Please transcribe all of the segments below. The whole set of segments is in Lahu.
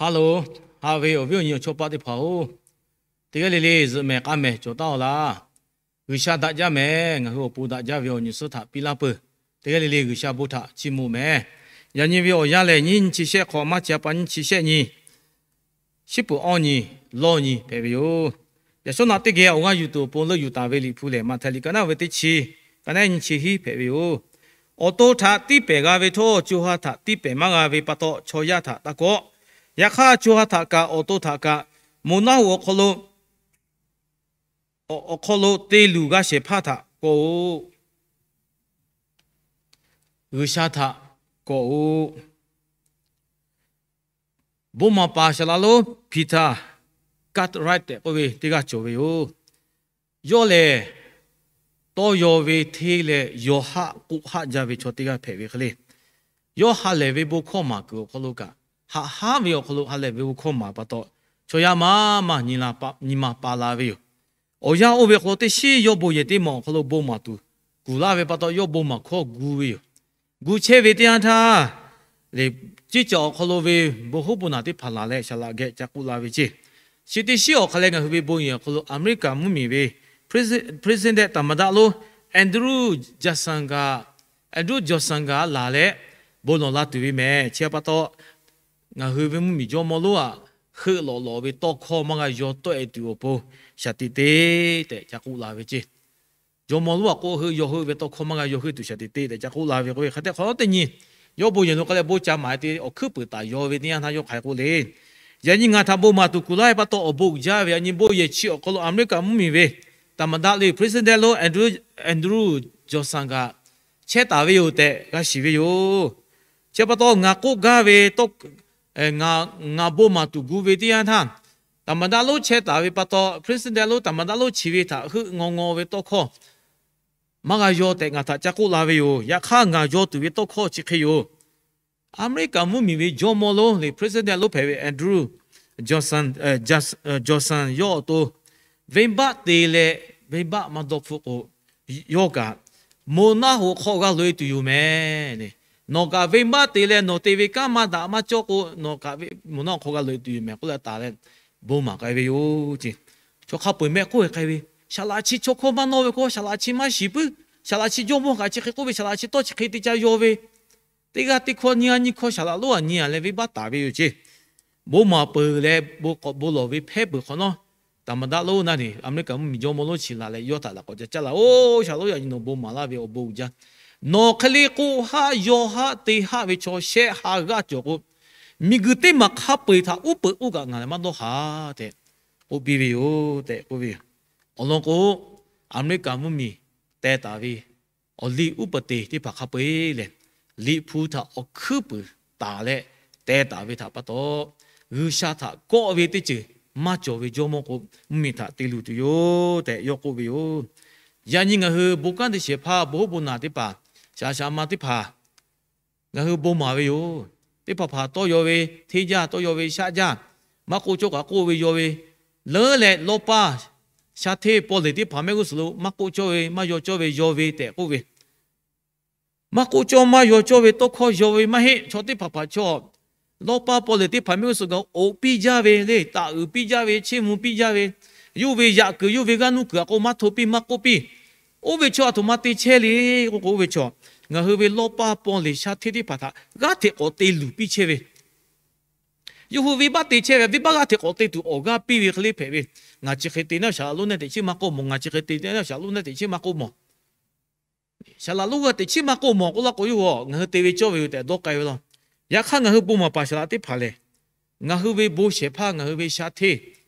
Hello, haꞈ ve awˬ viˉ awˬ nyi awˬ chawˇ paˆ teˇ hpaˍ-oˬ, teˇ g'aˇ le le zuhꞈ mehˍ k'aˇ mehˍ cawˬ taˉ-aw laˇ. G'uiˬsha daꞈ jaˇ mehˍ. Ngaˬ hui awˬ pon daꞈ jaˇ ve awˬ nyi suhˉ htaꞈ piˇ laˇ peuˬ. Teˇ g'aˇ le le G'uiˬsha bon htaꞈ chiˇ mvuh mehˍ. Yaꞈ nyi ve awˬ yanˇ lehˬ, nyiˇ nyi chi shehˆ hk'awꞈ maˇ chi a pa nyiˇ chi shehˆ nyi, shiˉ peuˍ awˇ nyi, lawˇ nyi hpehꞈ ve yoˬ. Yaꞈ shawˉ naꞈ teˇ geh awˬ g'aˇ yuˬ tuˬ awˬ pon leuˆ yuˬ taˍ ve Liꞈ hpu lehˬ, Maꞈhtehˍ liꞈ ka naˉ ve teˇ chi, ka naˉ nyi chi hiˉ hpehꞈ ve yoˬ. Awˬ to htaꞈ tiˉ pehˍ g'a ve htawˇ, co ha htaꞈ tiˉ pehˍ maˇ g'a ve pa taw, chaw yaˇ htaꞈ taˇ kawˆ. Yaꞈ hk'aˇ, co ha htaꞈ kaꞈ awˬ to htaꞈ kaꞈ, moˬ naˆ hoꞈ awˬ hk'aw lo, awˬ hk'aw lo te luˬ g'a shehˍ hpaˇ htaꞈ kawˆ-oˬ. G'uiˬsha htaꞈ kawˆ-oˬ. Bon maˍ paˍ saˍ laꞈ lonˉ Peter Cartwright tehꞈ k'oˆ ve teˇ g'aˇ cawˬ ve yoˬ. Yawˇ lehˬ, tawˇ yaw ve hteˇ leh yawˬ haˆ k'oˆ haˆ jaˇ ve chaw teˇ g'aˇ hpehꞈ ve hk'e le, yawˇ ha lehˬ ve bon hkawˇ maˍ kuiˬ awˬ hk'aw lo kaꞈ, haꞈ haˉ ve awˬ hk'aw lo ha lehˬ ve bon hkawˇ maˍ pa taw, chaw yaˇ maˇ maˇ nyi ma pa la ve yoˬ. Awˬ yanˇ oˇ ve hk'aw lo teˇ shiˉ yawˇ bon yehˬ teˇ maˬ awˬ hk'aw lo bon maˍ tuˬ kuˬ laˇ ve pa taw, yawˇ bon maˍ hkawˇ gu ve yoˬ. Gu chehˇ ve teˇ yanˇ htaˇ, lehˬ, ceˇ caˬ awˬ hk'aw lo ve bon hoˉ bon naˬ teˇ hpaˍ laˬ leh, saˍ laꞈ geh ca k'oˆ la ve ceˇ. Chi teˇ shiˉ awˬ hk'aˬ leh ngaˬ hui ve bon yehˬ awˬ hk'aw lo America mvuhˇmiˬ ve president သမ္မတ lonˉ Andrew Johnson kaꞈ, Andrew Johnson kaꞈ laˬ leh bon lawˬ la tuˬ ve mehˍ. Chi pa taw, ngaˬ hui ve mvuhˇmiˬ jawˇmawˇ lonˉ aꞈ, heuˆ lawꞈ lawꞈ ve tawˇ hkawˇ maˇ g'a yaw tawˆ-e tuˬ awˬ pon shaˍ tiꞈ te tehꞈ ca k'oˆ la ve ceˇ. Jawˇmawˇ lonˉ aꞈ k'oˆ heuˆ yaw heuˆ ve tawˇ hkawˇ maˇ g'a yaw heuˆ tuˬ shaˍ tiꞈ te tehꞈ ca k'oˆ la ve k'o, hk'e te hk'awꞈ nawˉ teˇ nyi, yawˇ bon yehˬ lo k'ai leh bon ca maˍ te awˬ hkuiˉ peuˍ taˍ yaw ve teˇ yanˇ htaˇ yawˇ hk'aˬ hk'e k'oˆ le. Yaꞈ nyi ngaˬ htaꞈ bon maˍ tuˬ kuˬ laˇ ve pa taw, awˬ bon uiˍ jaˇ ve. Yaꞈ nyi bon yehˬ chi awˬ hk'aw lo America mvuhˇmiˬ ve သမ္မတ le president lonˉ Andrew, Andrew Johnson kaꞈ chehˇ taˍ ve yoˬ tehꞈ g'a shiˍ ve yoˬ. Chi pa taw ngaˬ k'oˆ gaˇ ve, ngaˬ bon maˍ tuˬ gu ve teˇ yanˇ htaˇ, သမ္မတ lonˉ chehˇ taˍ ve pa taw, president lonˉ သမ္မတ lonˉ chi ve htaꞈ heuˆ ngaw ngaw ve tawˇ hkawˇ maˇ g'a yaw tehꞈ ngaˬ htaꞈ ca k'oˆ la ve yoˬ. Yaꞈ hk'aˇ ngaˬ yaw tuˬ ve tawˇ hkawˇ chi hk'e yoˬ. America mvuhˇmiˬ ve jawˇmawˇ lonˉ le president lonˉ hpehꞈ ve Andrew Johnson, Johnson yawˇ awˬ to venˇbaˆ te leh, venˇbaˆ maˇ dawˇ hpfuhˆ k'o, yawˇ kaꞈ moˬ naˆ hoꞈ hk'aw g'a loꞈ-e tuˬ yoˬ mehˍ. Nawˬ kaꞈ venˇbaˆ te leh nawˬ te ve kanˉ maˇ daꞈ maˇ cawˇ k'o, nawˬ kaꞈ moˬ naˆ hoꞈ hk'aw g'a loꞈ-e tuˬ yoˬ mehˍ k'oˆ leh taˍ leh bon maˍ k'ai ve yoˬ ceˇ. Chaw hk'a peu-eˬ mehˆ k'oˆ ve k'ai ve, saˍ laꞈ chi chaw hkawˇ maˇ nawˇ ve k'o, saˍ laꞈ chi maˇ shiˍ puiˉ. Saˍ laꞈ chi jawˇmawˇ kaꞈ chi hk'e k'oˆ ve, saˍ laꞈ chi tawˇ chi hk'e te ca yaw ve, teˇ g'aˇ teˇ hkawˇ nyiˇ g'aˇ nyiˇ hkawˇ saˍ laꞈ lonˉ aꞈ nyi-a leh venˇbaˆ taˍ ve yoˬ ceˇ. Bon maˍ peuˬ leh bon k'awꞈ bon lawˬ ve hpehˇ peuˬ hk'awꞈ nawˉ, သမ္မတ lonˉ naˇ ni America mvuhˇmiˬ jawˇmawˇ lonˉ chi laˬ leh yawˇ htaꞈ laꞈ k'awꞈ ca caˇ laˇ-oˬ, saˍ laꞈ lonˉ, yaꞈ nyi nawˬ bon maˍ laˇ ve awˬ bon uiˍ jaˇ. Nawˬ hk'e le k'oˆ haˆ yaw haˆ te haˆ ve chaw shehˆ ha g'aˇ cawˬ k'o, miˬguiˬ teˇ maˬ hk'a peu-eˬ htaꞈ uˉ peunˍ k'oˆ kaꞈ ngaˬ lehˬ maˇ dawˇ haˍ tehꞈ k'oˆ piˇ ve yoˬ tehꞈ k'oˆ ve yoˬ. Awˬ lawn k'o, America mvuhˇmiˬ teh taˍ ve awˬ liˇ uˉ peunˍ te teˇ hpaˍ hk'a peu-eˬ lehˬ, Liꞈ hpu htaꞈ awˬ hkuiˉ puiˍ taˍ leh teh taˍ ve htaꞈ pa taw, G'uiˬsha htaꞈ kawˆ ve teˇ ceuˬ maˇ cawˬ ve jawˇmawˇ k'o, mvuhˇmiˬ htaꞈ te luˬ tuˬ yoˬ tehꞈ yawˇ k'oˆ ve yoˬ. Yaꞈ nyi ngaˬ hui bon kanˉ te shehˍ hpaˇ bon hoˉ bon naˬ teˇ hpaˍ, shaˍ shaˍ ma teˇ hpaˍ ngaˬ hui bon maˍ ve yoˬ. Teˇ hpaˍ hpaˍ tawˇ yaw ve hteˇ jaˇ, tawˇ yaw ve shaˆ jaˇ, maˇ k'oˆ cawˇ kaꞈ k'oˆ ve yaw ve, leuˉ leh lawˇ paˇ sha hteˇ paw leˬ teˇ hpaˍ mehˆ g'uˇ suhˍ lo maˇ k'oˆ cawˇ ve, maˇ yaw cawˇ ve, yaw ve tehꞈ k'oˆ ve, maˇ k'oˆ cawˇ maˇ yaw cawˇ ve tawˇ hkawˇ yaw ve maˇ heˆ. Chaw teˇ hpaˍ hpaˍ chaw lawˇ paˇ paw leˬ teˇ hpaˍ mehˆ g'uˇ suhˍ kaꞈ oꞈ piˇ jaˇ ve le, taˍ uiˍ piˇ jaˇ ve, cheˇ mvuh piˇ jaˇ ve, yawˇ ve yaꞈ kuiˬ yawˇ ve g'aˇ nuˇ kuiˬ aꞈ k'o maˇ hto piˇ maˇ k'oˆ piˇ. Oˇ ve chaw aˬ htoꞈ ma te chehˇ le k'o k'o, oˇ ve chaw ngaˬ hui ve lawˇ paˇ paw leˬ sha hteˇ teˇ hpaˍ htaꞈ g'aˇ hteꞈ k'awꞈ te luˬ piˇ chehˇ ve, yawˇ hui venˇbaˆ te chehˇ ve, venˇbaˆ g'aˇ hteꞈ k'awꞈ te tuˬ awˬ g'aˇ piˇ ve hk'e le hpehꞈ ve. Ngaˬ chi hk'e te naˉ shaˍ laꞈ lonˉ naˆ teꞈ chiˉ maˇ k'oˆ mawˬ, ngaˬ chi hk'e te naˉ shaˍ laꞈ lonˉ naˆ teꞈ chiˉ maˇ k'oˆ mawˬ, shaˍ laꞈ lonˉ g'aˇ teꞈ chiˉ maˇ k'oˆ mawˬ k'oˆ laˇ k'o, yawˇ hui ngaˬ hui te ve cawˇ ve yoˬ tehꞈ dawˇ k'ai ve law. Yaꞈ hk'aˇ ngaˬ hui bon maˍ paˍ shaˍ laꞈ teˇ hpaˍ lehˬ, ngaˬ hui ve bon shehˍ hpaˇ, ngaˬ hui ve sha hteˇ,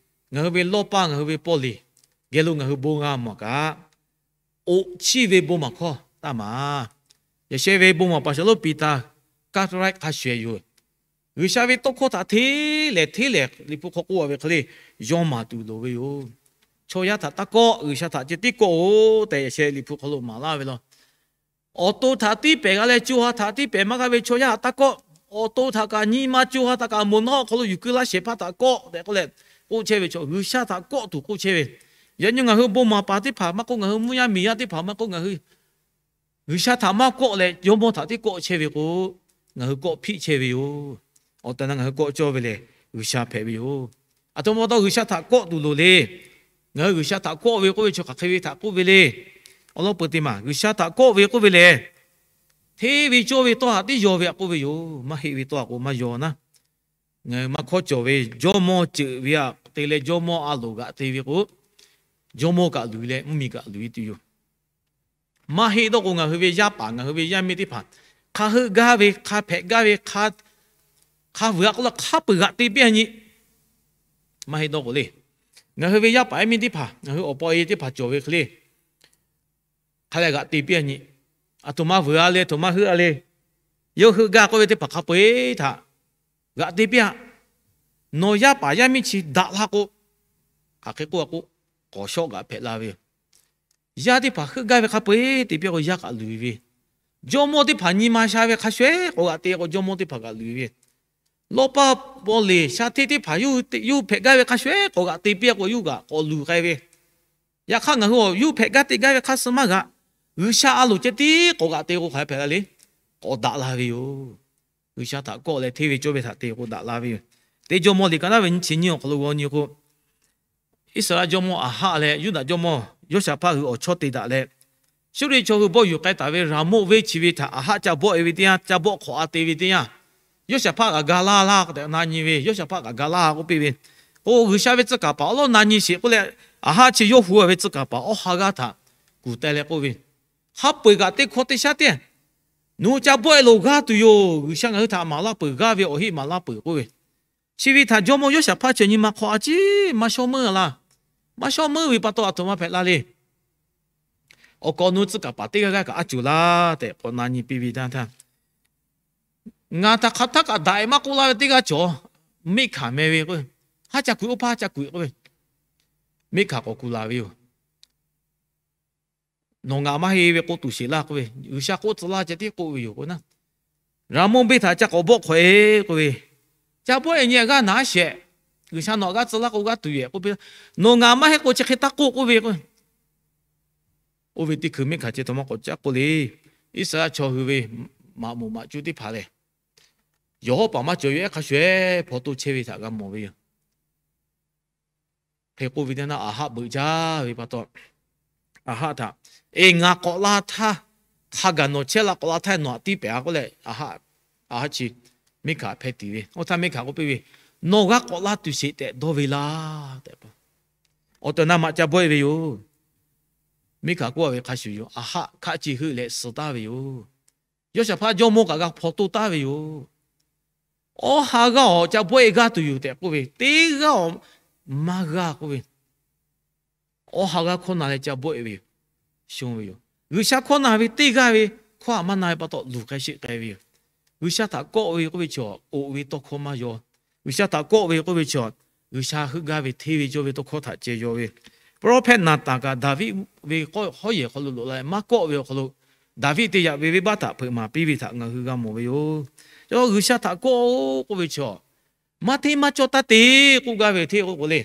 ngaˬ hui ve lawˇ paˇ, ngaˬ hui ve paw leˬ geh lo ngaˬ hui bon g'a mawˬ kaꞈ, oꞈ chiˇ ve bon maˍ hkawˇ taˇ maˍ. Yaꞈ sheh ve bon maˍ paˍ shaˍ lonˉ Peter Cartwright hk'a shuˍ-ehˍ yoˬ. G'uiˬsha ve tawˇ hkawˇ htaꞈ hteˇ lehˍ hteˇ lehˍ Liꞈ hpu hk'aw k'oˆ-a ve hk'e le, yaw maˍ tuˬ loˍ ve yoˬ. Chaw yaˇ htaꞈ taˇ kawˆ, G'uiˬsha htaꞈ ceh tiˉ kawˆ-oˬ tehꞈ yaꞈ sheh Liꞈ hpu hk'aw lo maˍ laˇ ve law. Awˬ to htaꞈ tiˉ pehˍ g'a leh co ha htaꞈ tiˉ pehˍ maˇ g'a ve chaw yaˇ htaꞈ taˇ kawˆ. Awˬ to htaꞈ kaꞈ nyi ma co ha htaꞈ kaꞈ moˬ naˆ hoꞈ hk'aw lo yuˬ keu laˇ shehˍ hpaˇ htaꞈ kawˆ tehꞈ k'oˆ leh k'oˆ chehˇ ve chaw, G'uiˬsha htaꞈ kawˆ tuˬ k'oˆ chehˇ ve. Yaꞈ nyi ngaˬ hui bon maˍ paˍ teˇ hpaˍ maˇ k'oˆ, ngaˬ hui mvuhˇ yaˇ miˬ yaˇ teˇ hpaˍ maˇ k'oˆ, ngaˬ hui G'uiˬsha htaꞈ maˇ kawˆ leh jawˇmawˇ htaꞈ tiˉ kawˆ chehˇ ve k'o, ngaˬ hui kawˆ hpiˆ chehˇ ve yoˬ. Awˬ tehˬ na ngaˬ hui kawˆ cawˇ ve lehˬ, G'uiˬsha hpehꞈ ve yoˬ. Aˬ htoꞈ ma pa taw G'uiˬsha htaꞈ kawˆ tuˬ loˍ le. Ngaˬ hui G'uiˬsha htaꞈ kawˆ ve k'oˆ ve chaw hk'aˬ hk'e ve htaꞈ k'oˆ ve le. Awˬ lawn peuˬ teˇ maˬ G'uiˬsha htaꞈ kawˆ ve k'oˆ ve lehˬ, hteˇ ve cawˇ ve tawˇ haꞈ tiˉ yaw ve htaꞈ k'oˆ ve yoˬ. Maˇ heˆ ve tawˇ haꞈ k'o maˇ yaw naˉ. Ngaˬ hui maˇ hkawˇ cawˬ ve jawˇmawˇ ceuˬ ve htaꞈ te leh jawˇmawˇ a loˍ g'aꞈ te ve k'o, jawˇmawˇ kaꞈ luˬ leh mvuhˇmiˬ kaꞈ luˬ ve tuˬ yoˬ. Maˇ heˆ dawˇ k'o ngaˬ hui ve yaˇ paˍ ngaˬ hui ve yaˇ miˇ teˇ hpaˍ hk'a heuˆ gaˇ ve, hk'a hpehꞈ gaˇ ve, hk'a vuiˬ a k'oˆ la hk'a peu-eˬ g'aꞈ te piˇ a nyi. Maˇ heˆ dawˇ k'o le, ngaˬ hui ve yaˇ paˍ yaˇ miˇ teˇ hpaˍ, ngaˬ hui awˬ pa e teˇ hpaˍ cawˬ ve hk'e le, hk'a leh g'aꞈ te piˇ a nyi. Aˬ htoꞈ ma vuiˬ a le, aˬ htoꞈ ma heuˆ a le, yawˇ heuˆ gaˇ k'oˆ ve teˇ hpaˍ hk'a peu-eˬ htaꞈ g'aꞈ te piˇ a. Nawˬ yaˇ paˍ yaˇ miˇ chi daꞈ la k'o, hk'aˬ hk'e k'oˆ a k'o, k'awꞈ shawˆ g'aꞈ hpehꞈ la ve yoˬ. Yaˇ teˇ hpaˍ heuˆ gaˇ ve hk'a peu-eˬ te piˇ k'o yaˇ kaꞈ luˬ ve, jawˇmawˇ teˇ hpaˍ nyi ma sha ve hk'a shuˍ-ehˉ k'awꞈ g'aꞈ te k'o jawˇmawˇ teˇ hpaˍ kaꞈ luˬ ve, lawˇ paˇ paw leˬ sha hteˇ teˇ hpaˍ yawˇ hui hpehꞈ gaˇ ve hk'a shuˍ-ehˉ k'awꞈ g'aꞈ te piˇ k'o yawˇ kaꞈ k'awꞈ luˬ k'ai ve, yaꞈ hk'aˇ ngaˬ hui awˬ yawˇ hpehꞈ gaˇ te gaˇ ve hk'a suh maˇ g'aꞈ, G'uiˬsha a loˍ ceh tiˉ k'awꞈ g'aꞈ te k'o hk'aˬ hpehꞈ la le. K'awꞈ daꞈ la ve yoˬ. G'uiˬsha htaꞈ kawˆ leh hteˇ ve cawˇ ve htaꞈ te k'o daꞈ la ve yoˬ. Teˇ Jawˇmawˇ liꞈ ka naˉ ve nyiˇ chi nyiˇ awˬ hk'aw lo g'aw nyi k'o, Iˉsaˍreˍlaˆ jawˇmawˇ Aˍhaˆ leh Yuˇdaꞈ jawˇmawˇ Yoˇshaˍhpaˆ hui awˬ chawˇ te daꞈ leh, Suˇriˆ chaw hui bawˆ yuˬ k'ai taˍ ve Raˍmonˍ venˇ chi ve htaꞈ Aˍhaˆ ca bawˆ e ve teˇ yanˇ, ca bawˆ hk'awꞈ a te ve teˇ yanˇ, Yoˇshaˍhpaˆ kaꞈ ga laˇ laˇ tehꞈ na nyi ve, Yoˇshaˍhpaˆ kaꞈ ga laˇ k'oˆ piˇ ve, k'o G'uiˬsha ve tcuh kaˍ paˍ awˉ lawˉ na nyi sheˍ k'oˆ leh, Aˍhaˆ chi yawˇ hui ve tcuh kaˍ paˍ awˉ ha g'aˇ htaꞈ kuˬ teh leh k'oˆ ve, Hk'a peu-eˬ kaꞈ teˇ hkawˇ teˇ shaˉ teˇ, nawˬ hui ca bawˆ e loˬ g'aˇ tuˬ yoˬ. G'uiˬsha ngaˬ hui htaꞈ maˍ laˇ peuˬ, g'aˇ ve awˬ heˆ maˍ laˇ peuˬ k'oˆ ve, chi ve htaꞈ jawˇmawˇ Yoˇshaˍhpaˆ chi nyi ma hk'aw a ciˉ maˇ shawˉ meuˇ laˇ. Maˇ shawˉ meuˇ ve pa taw aˬ htoꞈ ma hpehꞈ la le. Awˬ kaˍ awˬ nu tcuh kaˍ paˍ teˇ g'aˇ g'aˇ kaꞈ aˉ cuˬ laˇ tehꞈ k'awꞈ na nyi piˇ ve teˇ yanˇ htaˇ, ngaˬ htaꞈ hk'aˬ htaˇ kaꞈ daꞈ e maˇ k'oˆ laˇ ve teˇ g'aˇ cawˬ, Miˆhkaˍ meh ve k'o, haˉ ca kuiˬ oˇ hpaˇ haˉ ca kuiˬ k'oˆ ve, Miˆhkaˍ k'awꞈ kuˬ laˬ ve yoˬ. Nawˬ ngaˬ maˇ heˆ ve k'oˆ tuˬ sheˍ laˇ k'oˆ ve, G'uiˬsha k'oˆ tcuh laˇ ceh tiˉ k'oˆ ve yoˬ k'o naˉ, Raˍmonˍ venˇ htaꞈ ca k'awꞈ bawˆ hk'awꞈ e k'oˆ ve, ca bawˆ e nyi a g'aˇ naˍ aˉ shehˍ, G'uiˬsha nawˬ aꞈ g'aˇ tcuh laˇ k'o g'aˇ tuˬ yoˬ k'oˆ piˇ laˇ. Nawˬ ngaˬ maˇ heˆ k'o chi hk'e taˇ k'oˆ k'oˆ ve k'o, oˇ ve teˇ hkui Miˆhkaˍ ceh htaꞈ maˇ k'awꞈ caˉ k'oˆ le. Iˉsaˍreˍlaˆ chaw hui ve maꞈ moˍ maꞈ cuˇ teˇ hpaˍ lehˬ, yawˬ hawˉ paˍ maˇ cawˬ yoˬ ehˉ hk'a shuˍ ehˉ hpaw to chehˇ ve htaꞈ g'a mawˬ ve yoˬ. Hk'e k'oˆ ve teˇ yanˇ Aˍhaˆ beuꞈ jaˇ ve pa taw, Aˍhaˆ htaꞈ, Eˬ, ngaˬ k'awꞈ la htaˇ, hk'a gaˬ nawˬ chehˇ la k'awꞈ la htaˇ nawˬ htaꞈ tiˇ pehˍ a k'oˆ leh, Aˍhaˆ, Aˍhaˆ chi Miˆhkaˍ hpehˇ tiˍ ve, oˇ htaˇ Miˆhkaˍ k'oˆ piˇ ve, Nawˬ g'aˇ k'awꞈ la tuˬ sheˍ tehꞈ dawˇ ve laˇ tehꞈ, awˬ tehˬ awˬ na maꞈ ca bawˆ e ve yoˬ. Miˆhkaˍ k'oˆ a ve hk'a shuˍ yoˬ. Aˍhaˆ hkaˆ ce heuˆ leh suh taˍ ve yoˬ. Yoˇshaˍhpaˆ jawˇmawˇ kaꞈ g'a hpaw toˇ taˍ ve yoˬ. Awˉ ha g'aˇ awˬ ca bawˆ e g'aˇ tuˬ yoˬ tehꞈ k'oˆ ve, teˇ g'aˇ awˬ maˇ g'aˇ k'oˆ ve, awˉ ha g'aˇ hkawˇ na leh ca bawˆ e ve yoˬ. Shonˇ ve yoˬ. G'uiˬsha hkawˇ na ve teˇ g'aˇ ve hkawˇ htaꞈ maˇ na ve pa taw luˬ k'ai sheˆ k'ai ve yoˬ. G'uiˬsha htaꞈ kawˆ ve k'oˆ ve chaw, oꞈ ve tawˇ hkawˇ maˇ yaw. G'uiˬsha htaꞈ kawˆ ve k'oˆ ve chaw, G'uiˬsha heuˆ gaˇ ve hteˇ ve cawˇ ve tawˇ hkawˇ htaꞈ ceh yaw ve. Prophet Naˍtanˍ kaꞈ Daˍviˆ ve hawˉ yehˬ hk'aw lo loꞈ la leh maˇ kawˆ ve awˬ hk'aw lo, Daˍviˆ te yaꞈ ve venˇbaˆ htaꞈ hpeuꞈ maˍ piˇ ve htaꞈ ngaˬ hui g'a mawˬ ve yoˬ. Yawˇ G'uiˬsha htaꞈ kawˆ k'oˆ ve chaw, maˇ hteˇ maˇ cawˇ taˇ te k'oˆ gaˇ ve hteˇ k'oˆ k'o le.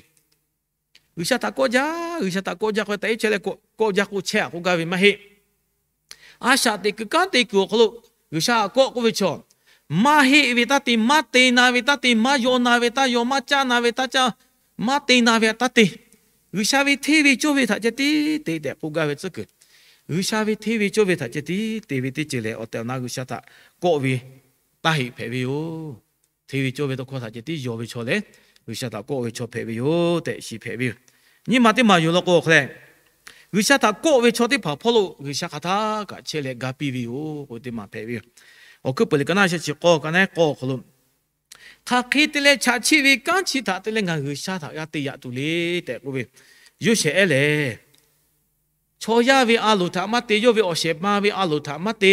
G'uiˬsha htaꞈ kawˆ jaˇ, G'uiˬsha htaꞈ kawˆ jaˇ k'o, taꞈ iˉ chehˇ leh kawˆ jaˇ k'o chehˇ a k'oˆ gaˇ ve maˇ heˆ. A shaꞈ teꞈ kuiˬ kanˉ te kuiˬ awˬ hk'aw lo G'uiˬsha htaꞈ kawˆ k'oˆ ve chaw, maˇ heˆ ve taˇ te, maˇ te na ve taˇ te, maˇ yaw na ve taˇ yaw, maˇ caˇ na ve taˇ caˇ, maˇ te na ve taˇ te. G'uiˬsha ve hteˇ ve cawˇ ve htaꞈ ceh tiˉ te tehꞈ k'oˆ gaˇ ve tcuhˉ kuiˬ, G'uiˬsha ve hteˇ ve cawˇ ve htaꞈ ceh tiˉ te ve teˇ ceuˬ lehˬ, awˬ tehˬ awˬ na G'uiˬsha htaꞈ kawˆ ve taˇ heˆ hpehꞈ ve yoˬ. Hteˇ ve cawˇ ve tawˇ hkawˇ htaꞈ ceh tiˉ yaw ve chaw lehˬ, G'uiˬsha htaꞈ kawˆ ve chaw hpehꞈ ve yoˬ tehꞈ shiˍ hpehꞈ ve yoˬ. Nyi ma teˇ maˬ yoˬ law k'o hk'a leh, G'uiˬsha htaꞈ kawˆ ve chaw teˇ hpaˍ hpawˇ lo G'uiˬsha hk'aˬ htaˇ kaꞈ chehˇ leh ga piˇ ve yoˬ k'oˆ ve teˇ maˬ hpehꞈ ve yoˬ. Awˬ hkuiˉ peuˬ liꞈ ka naˉ sheh chi k'awˇ ka naˉ k'awˇ awˬ hk'aw lo, hk'aˬ hk'e te leh chaꞈ chiˆ ve kanˉ chi htaꞈ te leh ngaˬ G'uiˬsha htaꞈ g'a te yaꞈ tuˬ le tehꞈ k'oˆ ve, Yoˇsehꞈ ehˉ lehˬ, chaw yaˇ ve a loˍ htaꞈ maˇ te, yawˇ ve awˬ shehˍ ma ve a loˍ htaꞈ maˇ te,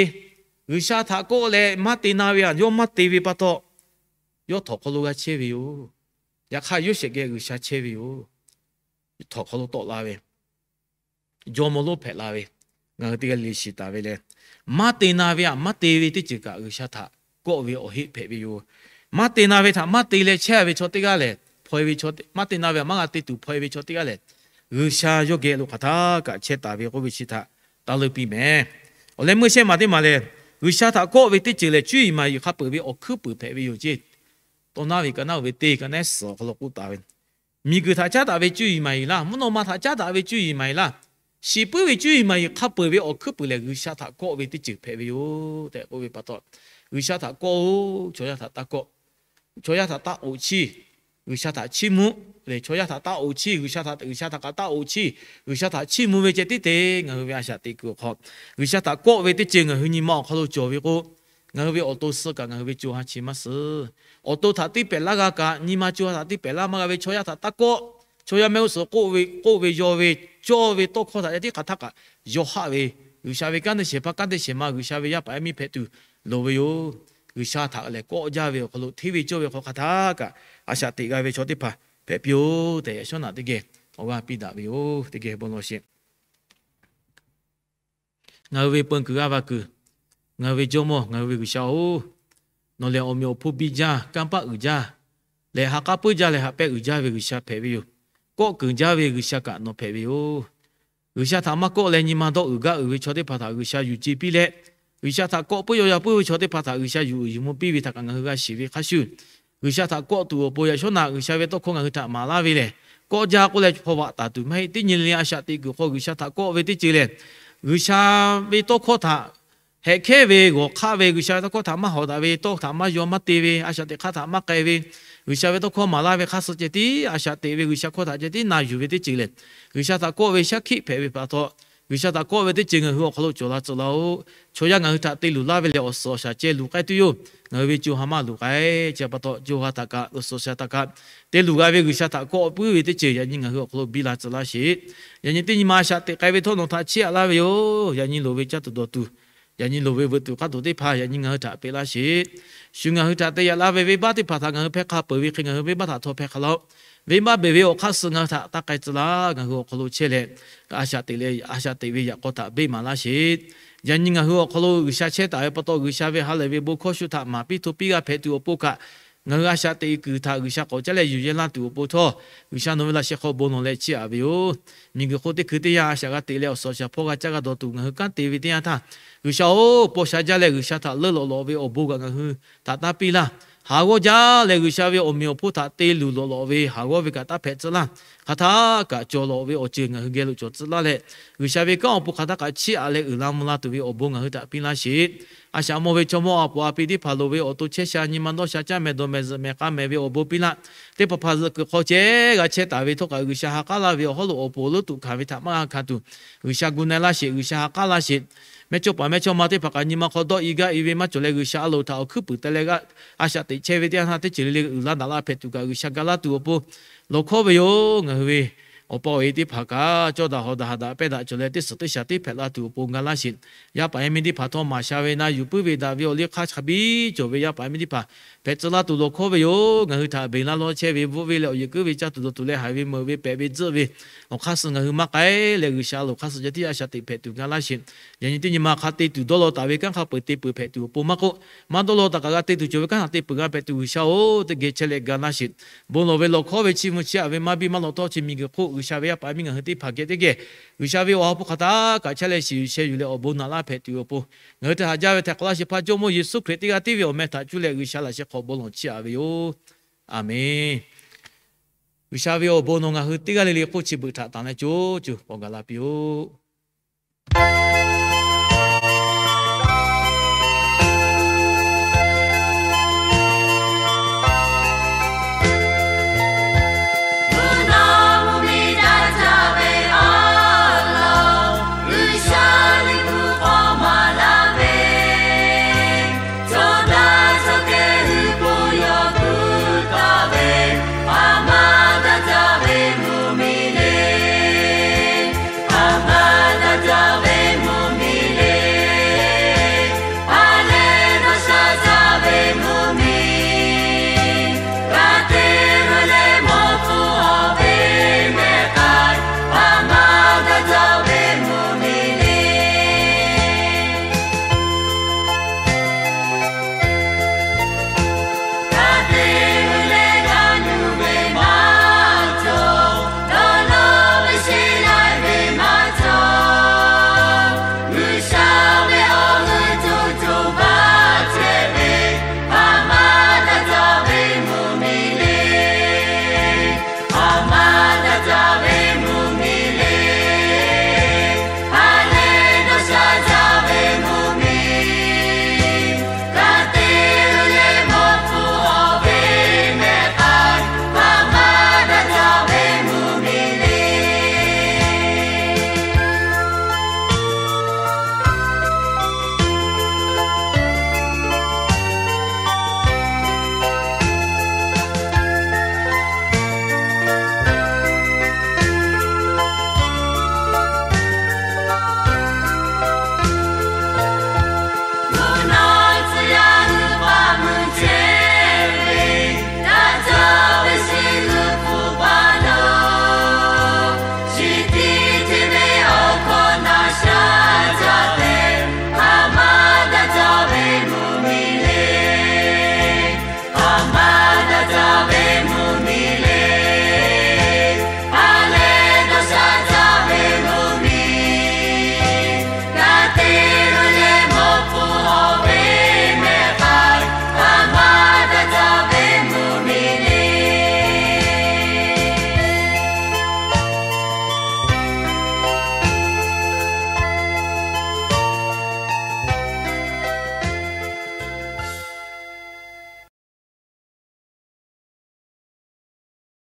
G'uiˬsha htaꞈ kawˆ leh maˇ te na ve htaꞈ yawˇ maˇ te ve pa taw, yawˇ htawnˍ hk'aw lo g'a chehˇ ve yoˬ. Yaꞈ hk'aˇ Yoˇsehꞈ geh G'uiˬsha chehˇ ve yoˬ. Htawnˍ hk'aw lo tawˆ la ve, jawˇmawˇ lonˉ hpehꞈ la ve, ngaˬ hui teˇ g'aˇ le shiˍ taˍ ve leh, maˇ te na ve htaꞈ maˇ te ve teˇ ceuˬ kaꞈ G'uiˬsha htaꞈ kawˆ ve awˬ heˆ hpehꞈ ve yoˬ. Maˇ te na ve htaꞈ maˇ te leh chehˇ ve chaw teˇ g'aˇ lehˬ, hpaw e ve chaw, maˇ te na ve htaꞈ maˇ g'a te tuˬ hpaw e ve chaw teˇ g'aˇ lehˬ, G'uiˬsha yawˇ geh lo hk'aˬ htaˇ kaꞈ chehˇ taˍ ve k'oˆ ve chi htaꞈ taˇ leuˆ piˇ mehˍ. Awˬ leh meuˇ shehˆ maˬ teˇ maˬ lehˬ, G'uiˬsha htaꞈ kawˆ ve teˇ ceuˬ lehˬ, cuˇ yiˍ maˍ yiˍ hk'a peuˬ ve awˬ hkuiˉ peuˬ hpehꞈ ve yoˬ ceˇ. Tawˇ naˉ ve ka naˉ oˬ ve teˇ ka naˉ suhˍ awˬ hk'aw lo k'oˆ taˍ ve, miˬguiˬ htaꞈ caˉ daꞈ ve cuˇ yiˍ maˍ yiˍ laˇ, mvuhˇ naw ma htaꞈ caˉ daꞈ ve cuˇ yiˍ maˍ yiˍ laˇ, shiˍ puiˉ ve cuˇ yiˍ maˍ yiˍ hk'a peu-eˬ ve awˬ hkuiˉ puiˍ lehˬ, G'uiˬsha htaꞈ kawˆ ve teˇ ceuˬ hpehꞈ ve yoˬ tehꞈ k'oˆ ve pa taw, G'uiˬsha htaꞈ kawˆ-oˬ, chaw yaˇ htaꞈ taˇ kawˆ. Chaw yaˇ htaꞈ taˇ oꞈ chiˇ, G'uiˬsha htaꞈ chiˇ mvuh. Lehˬ chaw yaˇ htaꞈ taˇ oꞈ chiˇ, G'uiˬsha htaꞈ, G'uiˬsha htaꞈ kaꞈ taˇ oꞈ chiˇ, G'uiˬsha htaꞈ chiˇ mvuh ve ceh tiˉ te ngaˬ hui ve a shaꞈ teꞈ kuiˬ awˬ hk'aw, G'uiˬsha htaꞈ kawˆ ve teˇ ceuˬ ngaˬ hui nyi ma awˬ hk'aw lo cawˬ ve k'o, ngaˬ hui ve awˬ to suh kaꞈ ngaˬ hui ve co ha chi maˇ suh. Awˬ to htaꞈ teˇ pehˍ laˇ g'a kaꞈ, nyi ma co ha htaꞈ teˇ pehˍ laˇ maˇ g'a ve chaw yaˇ htaꞈ taˇ kawˆ. Chaw yaˇ mehˆ g'uˇ suhˍ k'oˆ ve, k'oˆ ve yaw ve, cawˇ ve tawˇ hkawˇ htaꞈ yaˇ tiˉ hk'aˬ htaˇ kaꞈ yawˇ haˆ ve, G'uiˬsha ve kanˉ teˇ shehˍ hpaˇ kanˉ teˇ shehˍ ma G'uiˬsha ve yaˇ paˍ yaˇ miˇ hpehꞈ tuˬ loˍ ve yoˬ. G'uiˬsha htaꞈ lehˬ kawˆ jaˇ ve awˬ hk'aw lo hteˇ ve cawˇ ve hk'aw hk'aˬ htaˇ kaꞈ a shaꞈ teꞈ g'a ve chaw teˇ hpaˍ hpehꞈ piˇ-oˬ tehꞈ, yaꞈ shawˉ naꞈ teˇ geh awˬ g'aˇ piˇ daꞈ ve yoˬ. Teˇ geh bon lawˬ sheˍ. Ngaˬ hui ve peun kuiˬ g'aˇ va kuiˬ, ngaˬ hui ve Jawˇmawˇ, ngaˬ hui ve G'uiˬsha-oˬ, nawˬ lehˬ awˬ meꞈ awˬ hponˇ biˇ jaˇ, kanˇ paˆ uiˍ jaˇ, lehˬ ha k'aˉ puiˉ jaˇ leh haꞈ pehˇ uiˍ jaˇ ve G'uiˬsha hpehꞈ ve yoˬ. Kawˆ keunˍ jaˇ ve G'uiˬsha kaꞈ nawˬ hpehꞈ ve yoˬ. G'uiˬsha htaꞈ maˇ kawˆ leh nyi ma dawˇ uiˍ gaˇ uiˍ ve chaw teˇ hpaˍ htaꞈ G'uiˬsha yuˬ ce piˇ leh, G'uiˬsha htaꞈ kawˆ puiˉ yaw yaw puiˉ ve chaw teˇ hpaˍ htaꞈ G'uiˬsha yuˬ uiˍ yuˬ mvuh piˇ ve htaꞈ kaꞈ ngaˬ hui g'a shiˍ ve hk'a shuˍ, G'uiˬsha htaꞈ kawˆ tuˬ awˬ pon yaꞈ shawˉ naꞈ G'uiˬsha ve tawˇ hkawˇ ngaˬ hui htaꞈ maˍ laˇ ve lehˬ, kawˆ jaˇ k'oˆ leh hpaw vaꞈ taˍ tuˬ maˇ heˆ. Teˇ nyi le le a shaꞈ teꞈ kuiˬ hk'aw G'uiˬsha htaꞈ kawˆ ve teˇ ceuˬ lehˬ, G'uiˬsha ve tawˇ hkawˇ htaꞈ hehꞈ hkehˉ ve, g'awˬ hk'aˆ ve, G'uiˬsha ve tawˇ hkawˇ htaꞈ maˇ hawˍ daꞈ ve, tawˇ htaꞈ maˇ yaw maˇ te ve, a shaꞈ teꞈ hk'aˇ htaꞈ maˇ k'ai ve, G'uiˬsha ve tawˇ hkawˇ maˍ laˇ ve hk'aˇ suh ceh tiˉ a shaꞈ teꞈ ve, G'uiˬsha hkawˇ htaꞈ ceh tiˉ na yuˬ ve teˇ ceuˬ lehˬ, G'uiˬsha htaꞈ kawˆ ve shaˉ hkiˆ hpehꞈ ve pa taw, G'uiˬsha htaꞈ kawˆ ve teˇ ceuˬ ngaˬ hui awˬ hk'aw lo cawˬ la tcuh laˇ-oˆ. Chaw yaˇ ngaˬ hui htaꞈ te luˬ laˇ ve lehˬ, awˬ suhˍ awˬ shaˍ ceh luˬ k'ai tuˬ yoˬ. Ngaˬ hui ve co ha maˇ luˬ k'ai. Chi pa taw co ha htaꞈ kaꞈ, awˬ suhˍ awˬ shaˍ htaꞈ kaꞈ te luˬ g'a ve G'uiˬsha htaꞈ kawˆ puiˉ ve teˇ ceuˬ yaꞈ nyi ngaˬ hui awˬ hk'aw lo biˇ la tcuh laˇ sheˍ. Yaꞈ nyi teˇ nyi ma a shaꞈ teꞈ k'ai ve htawˇ nawˬ htaꞈ chiˇ aꞈ laˇ ve yoˬ. Yaꞈ nyi loˍ ve caˇ tuˬ dawˬ tuˬ, yaꞈ nyi loˍ ve veuꞈ tuˬ k'aˇ tuˬ teˇ hpaˍ yaꞈ nyi ngaˬ hui htaꞈ peꞈ laˇ sheˍ. Shu ngaˬ hui htaꞈ te yaꞈ la ve venˇbaˆ teˇ hpaˍ htaꞈ ngaˬ hui hpehˇ hk'a peuˬ ve hk'e ngaˬ hui venˇbaˆ htaꞈ htawˇ hpehˇ hk'a laˇ-oˆ. Venˇbaˆ beˬ ve awˬ hk'aˇ suh ngaˬ hui htaꞈ taˇ k'ai tcuh laˇ. Ngaˬ hui awˬ hk'aw lo chehˇ leh, a shaꞈ teꞈ ve yaꞈ k'aw htaꞈ beˆ maˍ laˇ sheˍ. Yaꞈ nyi ngaˬ hui awˬ hk'aw lo G'uiˬsha chehˇ taˍ ve pa taw, G'uiˬsha ve ha lehˬ ve bon hkawˇ shu htaꞈ maˍ piˇ hto piˇ g'a hpehꞈ tuˬ awˬ pon kaꞈ, ngaˬ hui a shaꞈ teꞈ kuiˬ htaꞈ G'uiˬsha k'awꞈ caˉ leh yuˬ yehˇ laˇ tuˬ awˬ pon htawˇ, G'uiˬsha nawˬ ve laꞈ sheh hk'aw bon lawˬ leh chiˇ aꞈ ve yoˬ. Miˬguiˬ hk'oˆ teˇ hkui teˇ yanˇ a shaꞈ g'a teꞈ leh awˬ suhˍ awˬ shaˍ hpawˇ g'a caˇ g'a dawˬ tuˬ ngaˬ hui kanˉ te ve teˇ yanˇ htaˇ, G'uiˬsha-oˬ, paw sha jaˇ leh G'uiˬsha htaꞈ leuˆ lawꞈ lawꞈ ve awˬ bon kaꞈ ngaˬ hui htaꞈ taˇ piˇ laˇ. Haˍ g'awˇ jaˇ leh G'uiˬsha ve awˬ meꞈ awˬ hponˇ htaꞈ te luˬ lawꞈ lawꞈ ve haˍ g'awˇ ve kaꞈ taˇ hpehꞈ tcuh laˇ. Hk'aˬ htaˇ kaꞈ cawˬ lawꞈ ve awˬ ceuˬ ngaˬ hui geh lo cawˬ tcuh laˇ leh, G'uiˬsha ve kanˉ awˬ pon hk'aˬ htaˇ kaꞈ chiˇ aꞈ leh uiˍ la mvuh la tuˬ ve awˬ bon ngaˬ hui htaꞈ piˇ laˇ sheˍ. A shaꞈ mawˇ ve chaw mawˇ a poˍ a pi teˇ hpaˍ loˍ ve awˬ to chehˇ sha nyi ma dawˇ sha caˇ mehˍ dawˬ mehˍ zuhꞈ mehˍ k'a mehˍ ve awˬ bon piˇ laˇ. Teˇ hpaˍ hpaˍ zuhꞈ kuiˬ hk'aw ceh g'a chehˇ taˍ ve htawˇ kaꞈ G'uiˬsha ha k'aˉ laˇ ve awˬ hawˉ lo awˬ poˍ lo tuꞈ hkanˍ ve htaꞈ maˇ g'a hkanˍ tuˬ, G'uiˬsha gu na-e laˇ sheˍ. G'uiˬsha ha k'aˉ laˇ sheˍ. Mehˇchawˇpaˍ mehˇchawˇma teˇ hpaˍ kaꞈ nyi ma hk'aw dawˇ i gaˇ i ve maˇ cawˬ leh, G'uiˬsha a loˍ htaꞈ awˬ hkuiˉ puiˍ te leh g'a, a shaꞈ teꞈ chehˇ ve teˇ yanˇ htaˇ teˇ ceuˬ le le uiˍ la daꞈ la hpehꞈ tuˬ kaꞈ G'uiˬsha ga laˇ tuˬ awˬ pon lawˬ hkawˇ ve yoˬ. Ngaˬ hui ve awˬ pa awˬ e teˇ hpaˍ kaꞈ cawˇ daꞈ hawˍ daꞈ haꞈ daꞈ pehˇ daꞈ cawˬ leh teˇ suhˍ teˇ shaˍ tiˉ hpehꞈ la tuˬ awˬ pon ga laˇ sheˍ. Yaˇ paˍ yaˇ miˇ teˇ hpaˍ htawˇ maˍ sha ve na yuˬ puiˉ ve daꞈ ve awˬ liˇ hk'aˇ hk'a biˇ cawˬ ve yaˇ paˍ yaˇ miˇ teˇ hpaˍ hpehꞈ tcuh laˇ tuˬ lawˬ hkawˇ ve yoˬ. Ngaˬ hui htaꞈ beˬ laˇ lawˇ chehˇ ve bvuhˆ ve leh awˬ yehˬ kuiˉ ve caˇ tuˬ dawˬ tuˬ leh haiˬ ve meuꞈ ve pehꞈ ve tzuhˆ ve awˬ hk'aˇ suh ngaˬ hui maˇ k'ai leh, G'uiˬsha a loˍ hk'aˇ suh ceh tiˉ a shaꞈ teꞈ hpehꞈ tuˬ ga laˇ sheˍ. Yaꞈ nyi teˇ nyi ma hk'a te tuˬ dawˇ law taˍ ve kanˉ hk'a peu-eˬ te peuˬ hpehꞈ tuˬ awˬ pon maˇ k'oˆ, maˇ dawˇ law taˍ kaꞈ g'a te tuˬ cawˬ ve kanˉ htaꞈ te peuˬ g'a hpehꞈ tuˬ G'uiˬsha oˬ, teˇ geh chehˇ leh ga laˇ sheˍ. Bon lawˬ ve lawˬ hkawˇ ve chiˇ mvuh chiˇ aꞈ ve maˇ biˇ maˇ lawꞈ htawˇ chi miˬguiˬ hk'oˆ G'uiˬsha ve yaˇ paˍ yaˇ miˇ ngaˬ hui teˇ hpaˍ geh teˇ geh G'uiˬsha ve awˬ ha hpu hk'aˬ htaˇ kaꞈ chehˇ leh shiˍ yuˬ sheh yuˬ leh awˬ bon naꞈ laˇ hpehꞈ tuˬ awˬ pon, ngaˬ hui htaꞈ haꞈ jaˇ ve htaiˍ hk'awꞈ laˇ shehˍ hpaˇ Jawˇmawˇ Yeˍsuˆ Hkriꞈ teˇ g'aˇ tiˉ ve awˬ meh htaꞈ cuˇ leh G'uiˬsha laꞈ sheh hk'aw bon lawˬ chiˇ aꞈ ve yoˬ. Aˬmenˍ. G'uiˬsha ve awˬ bon nawˬ ngaˬ hui teˇ g'aˇ le le hk'oˆ chi beuꞈ htaꞈ tanˬ leh co co paw gaˬ la piˇ-oˆ.